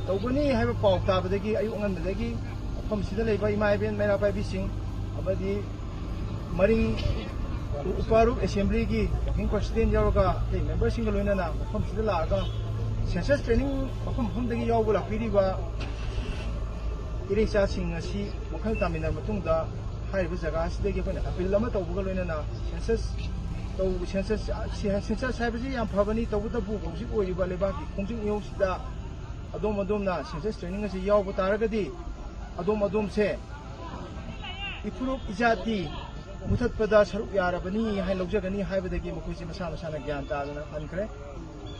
ꯇꯧꯒꯅꯤ ꯍꯥꯏꯕ ꯄꯥꯎ ꯇꯥꯕꯗꯒꯤ ꯑꯌꯨꯛ ꯑꯉꯟꯕꯗꯒꯤ ꯃꯐꯝꯁꯤꯗ ꯂꯩꯕ ꯏꯃꯥ ꯏꯕꯦꯟ ꯃꯩꯔꯥ ꯄꯥꯏꯕꯤꯁꯤꯡ ꯑꯃꯗꯤ ꯃꯔꯤꯡ ꯎꯄꯥꯔꯨꯞ assembly ꯒꯤ working president ꯌꯥꯎꯔꯒ ꯑꯇꯩ member ꯁꯤꯡꯒ ꯂꯣꯏꯅꯅ ꯃꯐꯝꯁꯤꯗ ꯂꯥꯛꯑꯒ census training ꯃꯐꯝ ꯃꯐꯝꯗꯒꯤ ꯌꯥꯎꯕ ꯂꯥꯛꯄꯤꯔꯤꯕ ꯏꯔꯩꯆꯥꯁꯤꯡ ꯑꯁꯤ ꯋꯥꯈꯜ ꯇꯥꯃꯤꯟꯅꯔꯕ ꯃꯇꯨꯡꯗ ꯍꯥꯏꯔꯤꯕ ꯖꯒꯥ ꯑꯁꯤꯗꯒꯤ ꯑꯩꯈꯣꯏꯅ appeal ꯑꯃ ꯇꯧꯕꯒ ꯂꯣꯏꯅꯅ census ꯇꯧ-, census, census ꯍꯥꯏꯕꯁꯤ ꯌꯥꯝ ꯐꯕꯅꯤ, ꯇꯧꯕꯇꯕꯨ ꯍꯧꯖꯤꯛ ꯑꯣꯏꯔꯤꯕ ꯂꯩꯕꯥꯛꯀꯤ ꯈꯣꯡꯖꯪ ꯏꯍꯧꯁꯤꯗ ꯑꯗꯣꯝ ꯑꯗꯣꯝꯅ census training ꯑꯁꯤ ꯌꯥꯎꯕ ꯇꯥꯔꯒꯗꯤ ꯑꯗꯣꯝ ꯑꯗꯣꯝꯁꯦ ꯏꯐꯨꯔꯨꯞ ꯏꯖꯥꯇꯤ ꯃꯨꯊꯠꯄꯗ ꯁꯔꯨꯛ ꯌꯥꯔꯕꯅꯤ ꯍꯥꯏꯅ ꯂꯧꯖꯒꯅꯤ ꯍꯥꯏꯕꯗꯒꯤ ꯃꯈꯣꯏꯁꯦ ꯃꯁꯥ ꯃꯁꯥꯅ ꯒ꯭ꯌꯥꯟ ꯇꯥꯗꯅ ꯍꯟꯈ꯭ꯔꯦ꯫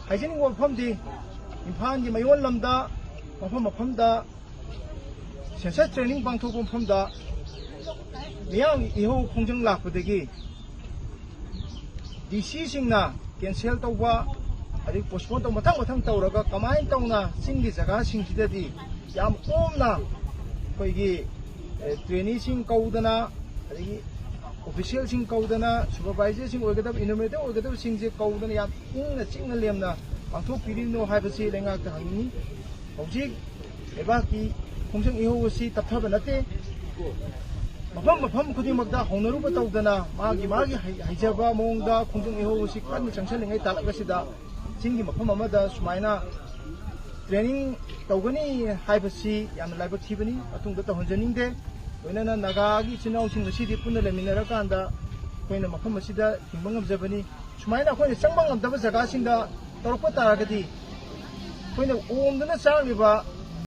ꯍꯥꯏꯖꯅꯤꯡꯕ ꯋꯥꯐꯝꯗꯤ ꯏꯝꯐꯥꯜꯒꯤ ꯃꯌꯣꯜ ꯂꯝꯗ ꯃꯐꯝ ꯃꯐꯝꯗ census training ꯄꯥꯡꯊꯣꯛꯄ ꯃꯐꯝꯗ ꯃꯤꯌꯥꯝꯒꯤ ꯏꯍꯧ ꯈꯣꯡꯖꯪ ꯂꯥꯛꯄꯗꯒꯤ D C ꯁꯤꯡꯅ cancel ꯇꯧꯕ, ꯑꯗꯩ postpone ꯇꯧꯕ, ꯃꯊꯪ ꯃꯊꯪ ꯇꯧꯔꯒ ꯀꯃꯥꯏꯅ ꯇꯧꯅ ꯆꯤꯡꯒꯤ ꯖꯒꯥꯁꯤꯡꯁꯤꯗꯗꯤ ꯌꯥꯝ ꯀꯣꯝꯅ ꯑꯩꯈꯣꯏꯒꯤ, ꯑꯦ, trainee ꯁꯤꯡ ꯀꯧꯗꯅ, ꯑꯗꯒꯤ official ꯁꯤꯡ ꯀꯧꯗꯅ, supervisor ꯁꯤꯡ ꯑꯣꯏꯒꯗꯕ, enumerator ꯑꯣꯏꯒꯗꯕꯁꯤꯡꯁꯦ ꯀꯧꯗꯅ ꯌꯥꯝ ꯏꯪꯅ ꯆꯤꯛꯅ ꯂꯦꯝꯅ ꯄꯥꯡꯊꯣꯛꯄꯤꯔꯤꯕꯅꯣ ꯍꯥꯏꯕꯁꯤ ꯂꯩꯉꯥꯛꯇ ꯍꯪꯅꯤꯡꯉꯤ꯫ ꯍꯧꯖꯤꯛ ꯂꯩꯕꯥꯛꯀꯤ ꯈꯣꯡꯖꯪ ꯏꯍꯧ ꯑꯁꯤ ꯇꯞꯊꯕ ꯅꯠꯇꯦ꯫ ꯃꯐꯝ ꯃꯐꯝ ꯈꯨꯗꯤꯡꯃꯛꯇ ꯍꯧꯅꯔꯨꯕ ꯇꯧꯗꯅ ꯃꯥꯒꯤ ꯃꯥꯒꯤ ꯍꯩ-, ꯍꯩꯖꯕ ꯃꯑꯣꯡꯗ ꯈꯣꯡꯖꯪ ꯏꯍꯧ ꯑꯁꯤ ꯀꯟꯅ ꯆꯪꯁꯤꯜꯂꯤꯉꯩ ꯇꯥꯂꯛ ꯑꯁꯤꯗ ꯆꯤꯡꯒꯤ ꯃꯐꯝ ꯑꯃꯗ ꯁꯨꯃꯥꯏꯅ training ꯇꯧꯒꯅꯤ ꯍꯥꯏꯕꯁꯤ ꯌꯥꯝꯅ ꯂꯥꯏꯕꯛ ꯊꯤꯕꯅꯤ꯫ ꯃꯇꯨꯡꯗ ꯇꯧꯍꯟꯖꯅꯤꯡꯗꯦ꯫ ꯂꯣꯏꯅꯅ ꯅꯥꯒꯥꯒꯤ ꯏꯆꯤꯟ ꯏꯅꯥꯎꯁꯤꯡ ꯉꯁꯤꯗꯤ ꯄꯨꯟꯅ ꯂꯩꯃꯤꯟꯅꯔꯀꯥꯟꯗ ꯑꯩꯈꯣꯏꯅ ꯃꯐꯝ ꯑꯁꯤꯗ ꯍꯤꯡꯕ ꯉꯝꯖꯕꯅꯤ꯫ ꯁꯨꯃꯥꯏꯅ ꯑꯩꯈꯣꯏꯅ ꯆꯪꯕ ꯉꯝꯗꯕ ꯖꯒꯥꯁꯤꯡꯗ ꯇꯧꯔꯛꯄ ꯇꯥꯔꯒꯗꯤ ꯑꯩꯈꯣꯏꯅ ꯑꯣꯝꯗꯨꯅ ꯆꯥꯔꯤꯕ